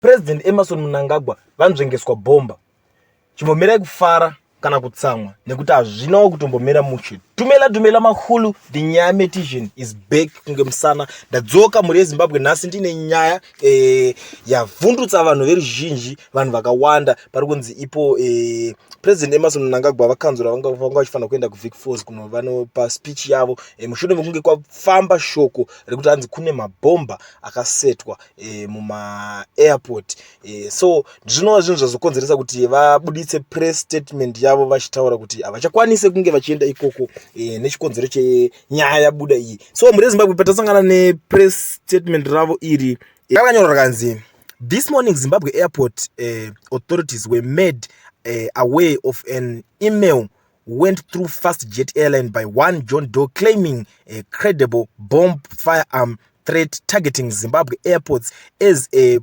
President Emmerson Mnangagwa vanzvengeswa bhomba. Chimbomirai kufara kana kutsamwa nekuti hazvinawo kutombomira mushe. Dumela dumela mahulu, the nyaya metician is back kunge musana. Ndadzoka mhuri yeZimbabwe nhasi ndine nyaya yavhundutsa vanhu veruzhinji, vanhu vakawanda. Pari kunzi ipo President Emmerson Mnangagwa vakanzura vanga vachifanira kuenda kuVic Falls kunovanopa speech yavo mushure mekunge kwafamba shoko rekuti hanzi kune mabhomba akasetwa mumaairport. So zvinova zvinhu zvazokonzeresa kuti vabuditse press statement yavo vachitaura kuti havachakwanise kunge vachienda ikoko nechikonzero chenyaya yabuda iyi. So mhuri yeZimbabwe, patasangana nepress statement ravo iri, rakanyorwa rakanzi, "This morning Zimbabwe Airport authorities were made aware of an email went through Fastjet Airline by one John Doe claiming a credible bomb firearm threat targeting Zimbabwe airports. As a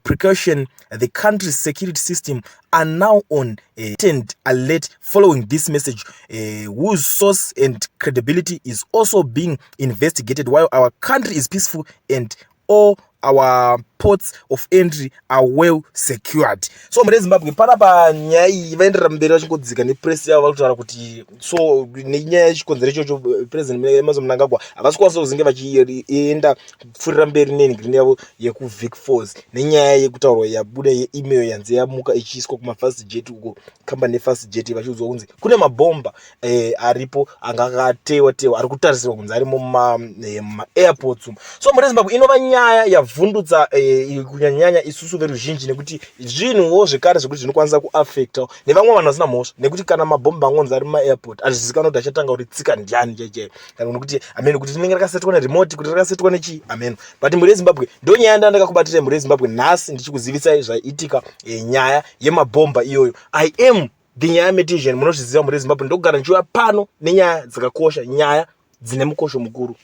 precaution, the country's security system are now on a heightened alert following this message, whose source and credibility is also being investigated, while our country is peaceful and all our ports of entry are well secured." So mune Zimbabwe panapa nyaya iyi vaenderera mberi vachingodzika nepress yavo, vari kutaura kuti so nenyaya yechikonzero ichocho President Emmerson Mnangagwa havasi kukwanisa kuzinge vachienda kupfuurira mberi nengreen yavo yekuVic Falls nenyaya yekutaurwa yabuda yeemail yanzi yamuka ichiiswa kumaFastjet uko, kambani yeFastjet, vachiudzwa kunzi kune mabhomba aripo anga akatewa tewa ari kutarisirwa kunzi arimo mumaairports umu. So mune Zimbabwe inova nyaya yavhundutsa kunyanyanyanya isusu veruzhinji, nekuti zvinhuwo zvekare zvekuti zvinokwanisa kuafecta nevamwe vanhu vasina mhosva, nekuti kana mabhomba angonzi ari mumaairport hazvizikanwa kuti achatanga kuti tsika ndiani chaichaiyo, kana nekuti ameno kuti rinenge rakasetwa neremote, kuti rakasetwa nechii, ameno. But mhuri yeZimbabwe, ndo nyaya ndandakakubatirai mhuri yeZimbabwe nhasi ndichikuzivisai zvaitika, nyaya yemabhomba iyoyo. I am the nyaya metician, munozviziva mhuri yeZimbabwe, ndogara ndichiuya pano nenyaya dzakakosha, nyaya dzine mukosho mukuru.